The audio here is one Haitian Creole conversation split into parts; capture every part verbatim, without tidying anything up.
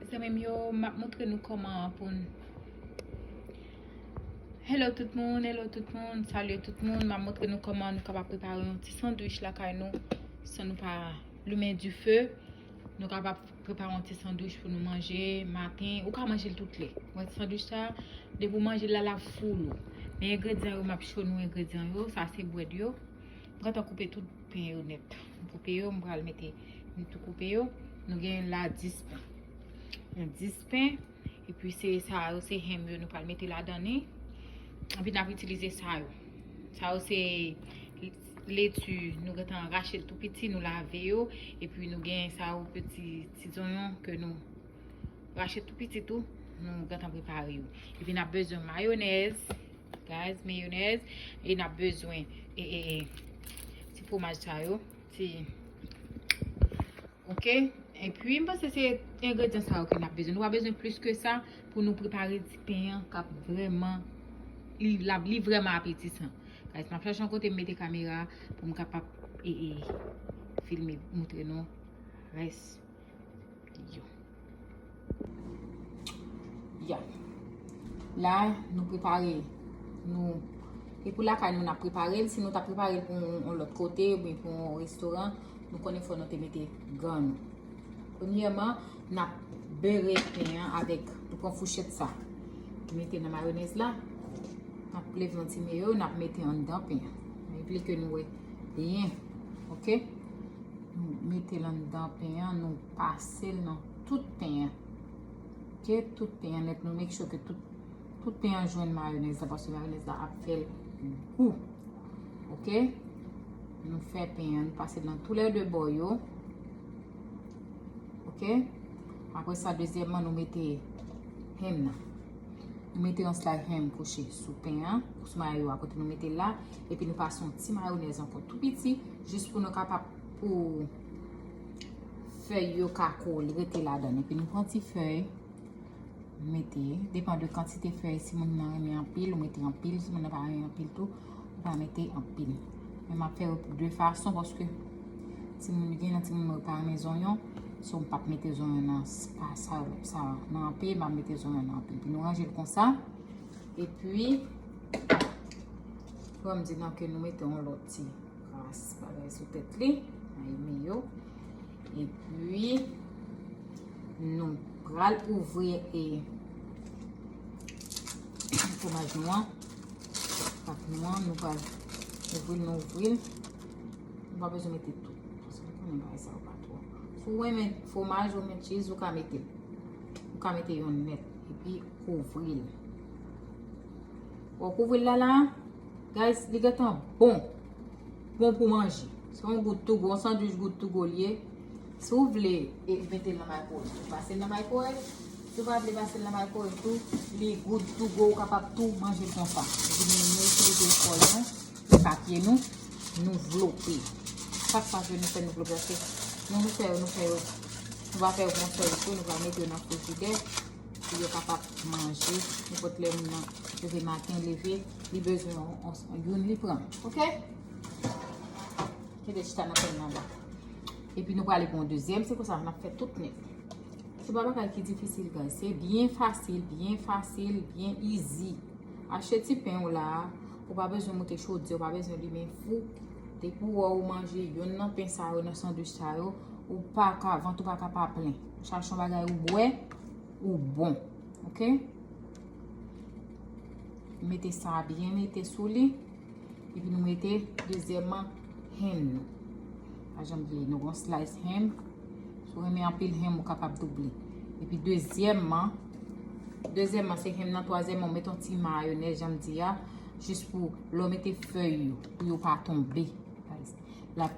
Zanmi m yo, m ap montre nou kòman pou n Hello tout moun, hello tout moun, salye tout moun. M ap montre nou kòman nou kapab prepare yon ti sandwich lakay nou san nou pa limen dife. Nou kapab prepare yon ti sandwich pou nou manje maten. Ou ka manje l tout lè. Mwen sandwich sa, depi w manje l la, l ap foul ou. Men engredyan yo, m ap show nou engredyan yo. Sa se brèd yo. M gentan koupe tout pen yo nèt. M koupe yo, m pral mete, m tou koupe yo. Nou gen la dis pen. Yon dis pen. Epi se sa yo, se henm yo nou pral mete ladan li. Epi n ap itilize sa yo. Sa yo se leti, nou gentan rache l tou piti, nou lave yo. Epi nou gen sa yo, peti, ti zonyon ke nou rache tou piti tou, nou gentan prepare yo. Epi n ap bezwen mayonèz, guys, mayonèz. E n ap bezwen e, e, e, ti fwomaj sa yo, ti, oke? Epi m panse se engredyan sa yo ke n ap bezwen. Nou pa bezwen plis ke sa pou nou prepare ti pen an k ap vrèman, li, l ap, li vrèman apetisan. Guys, m ap chache yon kote m mete kamera pou m kapab e, e, filme, montre nou rès yo. Ya. La, nou prepare, nou, e pou lakay nou, n ap prepare l. Si nou ta prepare l pou yon, yon lòt kote, oubyen pou yon restoran, nou konnen fò nou te mete gan nou. Premyèman, n ap bere pen an avèk, nou pran fouchèt sa. Nou mete nan mayonèz la. N ap leve yon ti meyo, n ap mete anndan pen an. Mwen vle ke nou wè byen. Oke? Nou mete l anndan pen an, nou pase l nan tout pen an. Oke, tout pen an nèt, nou make sure ke tout, tout pen an jwenn mayonèz la, paske mayonèz la ap fè l gou. Oke? Nou fè pen an, nou pase l nan tou lè de bò yo. Oke? Apre sa, dezyèmman, nou mete henm nan. Nou mete yon slay henm kouche sou pen an, sou mayo a kote nou mete l la. Epi nou pase yon ti mayonèz ankò tou piti, jis pou nou kapab, pou fèy yo ka kole, rete ladan. Epi nou pran ti fèy, nou mete, depan de kantite fèy, si moun nan renmen anpil, ou mete anpil, si moun nan pa renmen anpil tou, ou pa mete anpil. Men m ap fè yo de fason, paske timoun, gen nan timoun mwen yo pa renmen zonyon, so m p ap mete zonyon nan s-, pa sa, sa nan anpil, m ap mete zonyon nan anpil. Epi nou ranje l konsa. Epi, fò m di nou ke nou mete yon lòt ti kras bagay sou tèt li, nan eme yo. Epi, nou pral ouvri e fwomaj nou an. Pat nou an, nou pral ouvri l, nou ouvri l. Nou pa bezwen mete tout. Paske nou konnen bagay sa yo pa twò. Si w renmen fwomaj, ou renmen cheese, ou ka mete l. Ou ka mete yonn nèt. Epi kouvri l. Ou kouvri l la la, guys, li gentan bon. Bon pou manje. Se yon gout tou gwo, yon sandwich gout tou gwo l ye. Si w vle e mete l nan microwave, ou pase l nan microwave. Si w pa vle pase l nan microwave tou, li gout tou gwo, ou kapab tou manje l konsa. Epi nou, nou itilize fòy nou, e papye nou, nou vlope. Chak fwa ke nou fè, nou vlope, paske nou, nou fè yo, nou fè yo, nou va fè yo yon sèl kou, nou va mete yo nan frijidè, pou yo kapab manje, nenpòt lè moun nan leve maten, leve, li bezwen yon, yon, youn li pran. Oke? Kite chita nan pen nan la. Epi nou prale pou yon dezyèm, se konsa, n ap fè tout nèt. Se pa bagay ki difisil, guys. Se byen fasil, byen fasil, byen easy. Achte ti pen w la, ou pa bezwen moute chodyè, ou pa bezwen limen fou. Depi w wè ou manje yonn nan pen sa yo, nan sandwich sa yo, ou pa ka, vant ou pa ka pa plen. Chache yon bagay ou bwè, ou bon. Oke? Mete sa byen mete sou li. Epi nou mete dezyèmman henm nou. Pa janm bliye, nou gon slice henm. Si w renmen anpil henm, ou kapab double. Epi dezyèmman, dezyèmman se henm nan, twazyèmman, ou mete yon ti mayonèz, jan m di a, jis pou lè w mete fèy yo, pou yo pa tonbe. L ap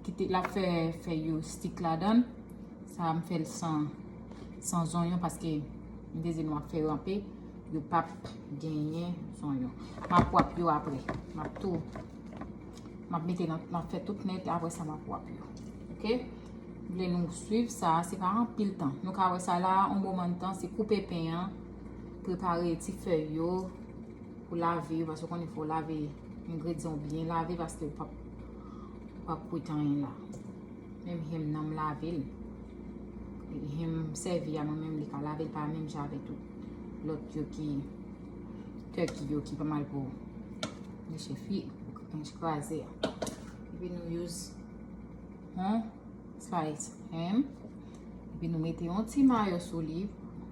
kite, l ap fè, fè yo stik ladan l. Sa a m fè l san, san zonyon paske m te di nou ap fè yo anpe, yo p ap genyen zonyon. M ap wrap yo apre. M ap tou, m ap mete nan, m ap fè tout nèt, apre sa m ap wrap yo. Oke? M vle nou swiv sa, se pa anpil tan. Nou ka wè sa la, yon moman de tan, se koupe pen an, prepare ti fèy yo, pou lave yo, paske w konnen fò w lave engredyan w byen lave, paske w p ap, w p ap kwit anyen la. Menm henm nan m lave l. Henm sèvi a, mwen menm, li ka lave, li pa menm jan avèk tout lòt yo ki, turkey yo ki pa mal pou li chèfi, pou kraze a. Epi nou use yon slice ham. Epi nou mete yon ti mayo sou li,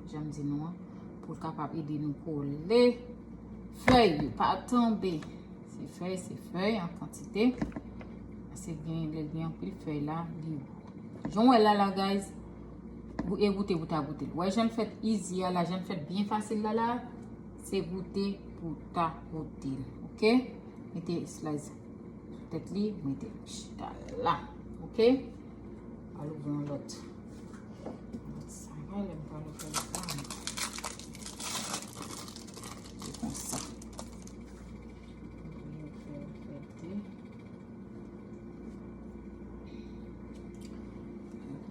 jan m di nou an, pou l kapab ede nou kole fèy yo pa tonbe. Se fèy, se fèy an kantite. Paske gen, lè gen anpil fèy la, li, jan w wè la, la, guys, gou-, e goute pou ta goute l. Wè jan l fèt easy a la, jan l fèt byen fasil la, la, se goute pou ta goute l. Oke? Mete slice sou tèt li, mete l chita la. Oke? Al ouvri yon lòt. Yon lòt saga, lè m pral ouvri lòt la. Se konsa. Ouvri, ouvri, ouvri.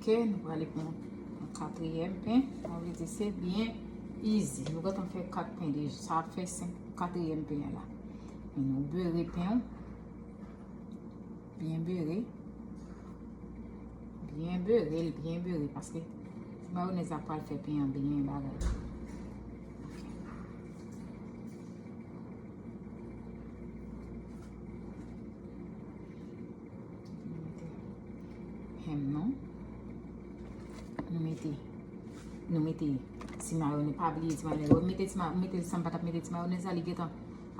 Ok, nou prale pran yon katriyèm pen. Sa vle di se byen easy. Nou gentan fè kat pen deja. Sa ap fè senk, katriyèm pen an la. Men nou bere pen an. Byen bere. Byen bere l, byen bere. Paske ti mayonèz la pral fè pen an byen bagay. Nou mete ham nou. Nou mete, nou mete ti mayonèz. Pa bliye ti mayonèz. Ou mete ti ma-, mete, san m pa t ap mete ti mayonèz la, li gentan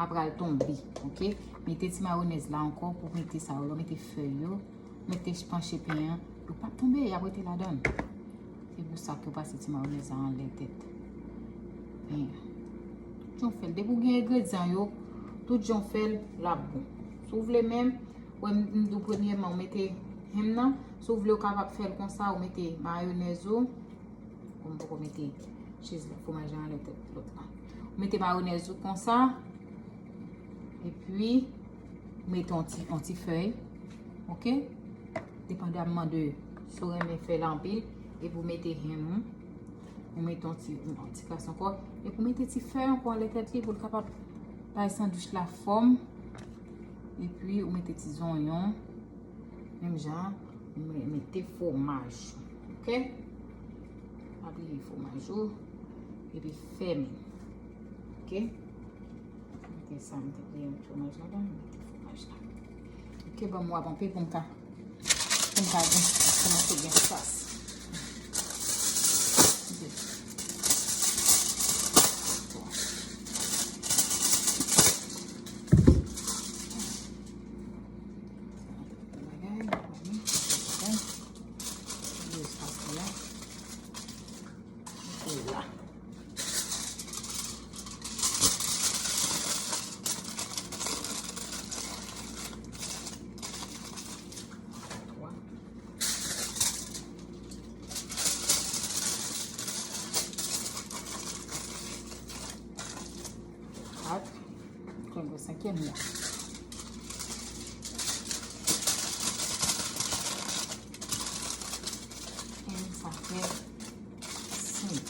ap pral tonbe. Ok? Mete ti mayonèz la ankò pou mete sa yo. Lè w mete fèy yo, mete panche pen an, yo p ap tonbe, y ap rete ladan l. Se pou sa ke w pase ti mayonèz la anlè tèt pen an. Tout jan w fè l, depi w gen engredyan yo, tout jan w fè l, l ap bon. Si w vle menm, wè m, m di w premyèman, w mete ham nan. Si w vle, w kapab fè l konsa, w mete mayonèz ou. Bon, m poko mete cheese la, fwomaj la anlè tèt lòt la. Ou mete mayonèz ou konsa. Epi, ou mete yon ti, yon ti fèy. Ok? Depandaman de si w renmen fèy la anpil. Epi ou mete ham ou. Ou mete yon ti, yon ti kras ankò. Epi ou mete ti fèy ankò anlè tèt li pou l kapab bay sandwich la fòm. Epi ou mete ti zonyon. Menm jan, ou me-, mete fwomaj. Ok? Pa bliye fwomaj ou. Epi fèmen. Ok? Mete sa, m te bliye met fwomaj ladan, mete fwomaj la. Ok, ban m wè anpil pou m ka, pou m ka gen, kòmanse gen spas. Ok. Sa, tout bagay, bagay, tout bagay. Use pastèl la. Mete la. Twa. Kat. Konn gwo senkyèm la. And sa fè senk.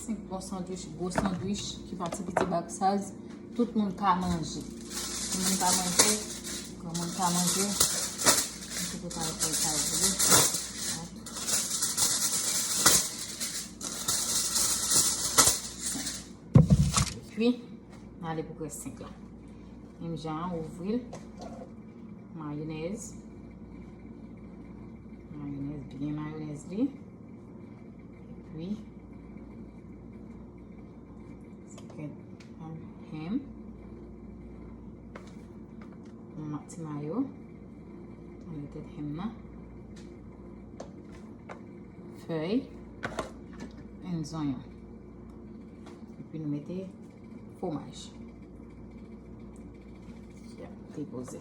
Senk bon sandwich, gwo sandwich, ki pa ti piti bag size. Tout moun ka manje. Tout moun ka manje. Granmoun ka manje. Mwen te prepare pou l ka vre. Epi, n ale pou rès senk la. Menm jan an, ouvri l. Mayonèz. Mayonèz, byen mayonèz li. Epi, se kèk ham. Yon ti mayo. Anlè tèt ham nan. Fèy. And zonyon. Epi nou mete fwomaj. Ya, depoze.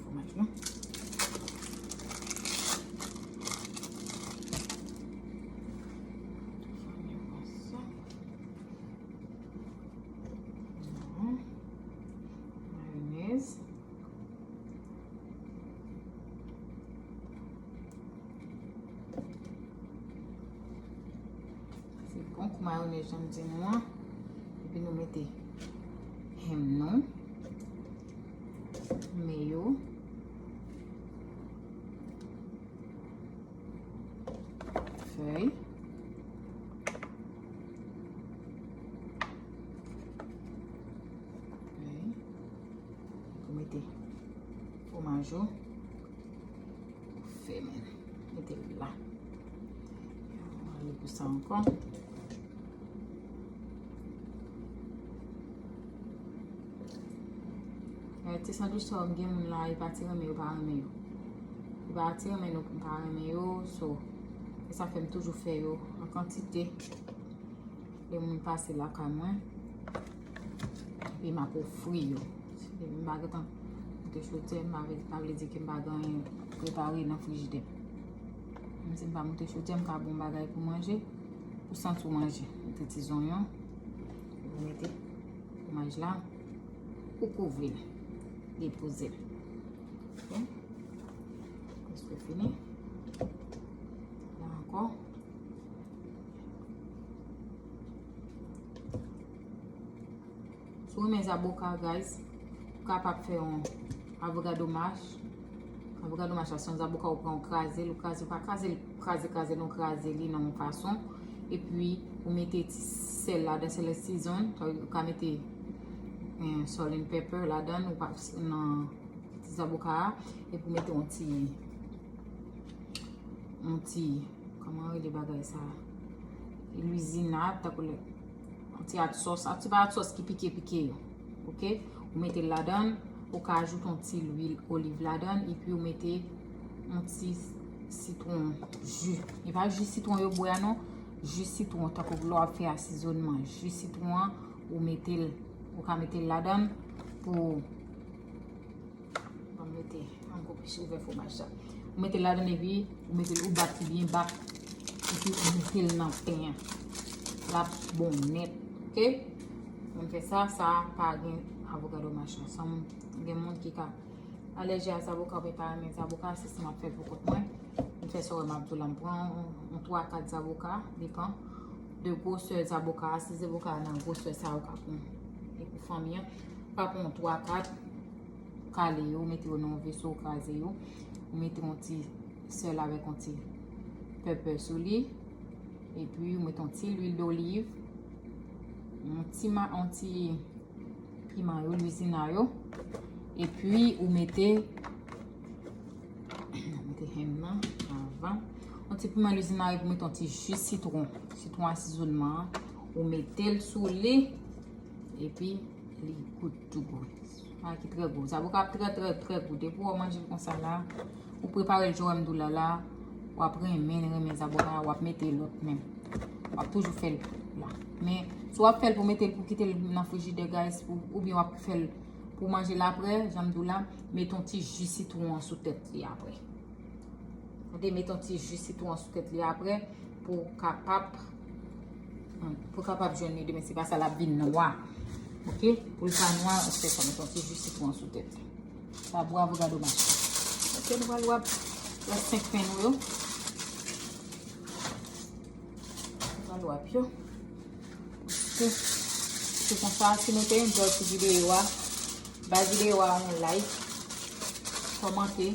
Fwomaj la. Mayonèz. Se bon kou mayonèz, jan m di nou an. Epi nou mete ham nou. Mayo. Fèy. Fèy. Pou mete fwomaj yo. Fèmen. Mete l la. Ann ale pou sa ankò. Eh, ti sandwich sa yo, m gen moun la, yo pa ti renmen, yo pa renmen yo. Yo pa ti renmen nou pou m pa renmen yo, so, e sa fè m toujou fè yo an kantite. Lè moun pase lakay mwen, epi m ap ofri yo. Depi m pa gentan moute chodyè, m pa vle, pa vle di ke m pa gen anyen prepare nan frijidè. Menm si m pa moute chodyè, m ka ba w bagay pou manje, pou santi w manje. Mete ti zonyon, epi mete fwomaj la, ou kouvri l, depoze l. Ok? Prèske fini. La ankò. Si w renmen zaboka, guys, ou kapab fè yon avokado mash. Avokado mash la, se yon zaboka ou pran, ou kraze l, ou kraze, ou pa kraze l, kraze, kraze, non, kraze li nan yon fason. Epi, ou mete ti sèl ladan, sèl season. Sa vle di ou ka mete, eh, salt and pepper ladan, ou pa, nan ti zaboka a, epi w mete yon ti, yon ti, kòman rele bagay sa? Lwizinad, tankou lè, yon ti adsòs, a ti pa adsòs ki pike pike yo, ok? Ou mete l ladan, ou ka ajoute yon ti lwil oliv ladan, epi ou mete yon ti sitwon ji. E pa ji sitwon yo bwè a non, ji sitwon, tankou lè w ap fè asizonnman, ji sitwon an, ou mete l, ou ka mete l ladan pou Ban m mete yon gwo pich ouvè fwomaj sa. Ou mete l ladan epi ou mete l, ou bat li byen bat. Epi ou mete l nan pen an. L ap bon nèt. Ok? Mwen fè sa, sa pa gen avokado machin ansanm. Gen moun ki ka alèji a zaboka oubyen pa renmen zaboka, se si m ap fè l pou kont mwen. M fè sa w wè m ap di w la, m pran yon, yon twa kat zaboka, depan de gwosè zaboka a. Si zaboka a nan gwosè sa, ou ka pran, e pou fanmi an, ou ka pran yon twa kat, kale yo, mete yo nan yon veso, kraze yo. Ou mete yon ti sèl avèk yon ti pèpè sou li. Epi ou mete yon ti lwil doliv, yon ti ma-, yon ti piman yo, lwizina yo. Epi ou mete, mete henn nan avan. Yon ti piman lwizina yo, epi ou mete yon ti ji sitwon, sitwon asizonnman an. Ou mete l sou li. Epi li good to go. Sa ki trè gou. Zaboka ap trè, trè, trè gou. Depi w manje l konsa la, ou prepare l jan m di w la la, w ap renmen, renmen zaboka a, w ap mete lòt menm. W ap toujou fè l la. Men, si w ap fè l pou mete l pou kite l nan frijidè, guys, pou, oubyen w ap fè l pou manje l apre, jan m di w la, mete yon ti ji sitwon an sou tèt li apre. Tande, mete yon ti ji sitwon sou tèt li apre pou kapab, pou kapab jwenn li demen. Se pa sa l ap vin nwa. Ok? Pou l pa nwa, ou fè sa, mete yon ti ji sitwon sou tèt li. Sa bwa avokado mache. Ok, nou pral wrap lòt senk pen nou yo. Nou pral wrap yo. Ok. Se konsa, si nou te enjoy ti videyo a, bay videyo a yon like, kòmante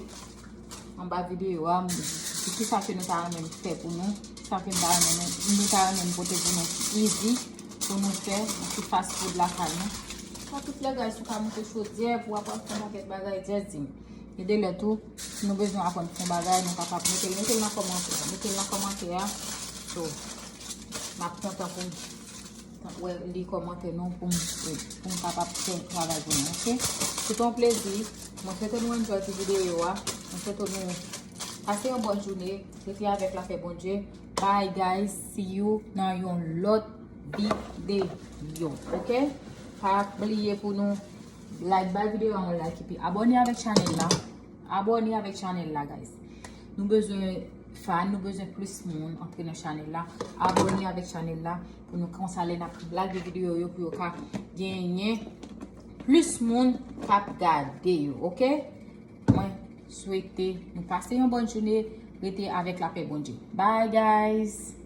anba videyo a, di kisa ke nou ta renmen m fè pou nou, kisa ke m ta renmen nou, nou ta renmen m pote pou nou ki easy, pou nou fè, yon ti fast food lakay nou. Sa tout lè, guys, ou ka moute chodyè pou w aprann fè yon pakèt bagay, just di m. Gen de lè tou, si nou bezwen aprann fè yon bagay, nou kapab mete l, mete l nan kòmantè a, mete l nan kòmantè a. So, m ap kontan pou m wè, li kòmantè nou pou m, pou m kapab fè travay pou nou, ok? Se te yon plezi. Mwen swete nou enjoy ti videyo a. Mwen swete nou pase yon bòn jounen. Rete avèk lapè Bondye. Bye, guys. See you nan yon lòt videyo, ok? Pa bliye pou nou like, bay videyo a yon like, epi abòne avèk chanèl la. Abòne avèk chanèl la, guys. Nou bezwen fan, nou bezwen plis moun antre nan chanèl la. Abòne avèk chanèl la pou nou, konsa lè n ap lage videyo yo, pou yo ka genyen plis moun k ap gade yo, ok? Mwen swete nou pase yon bòn jounen, rete avèk lapè Bondye. Bye, guys!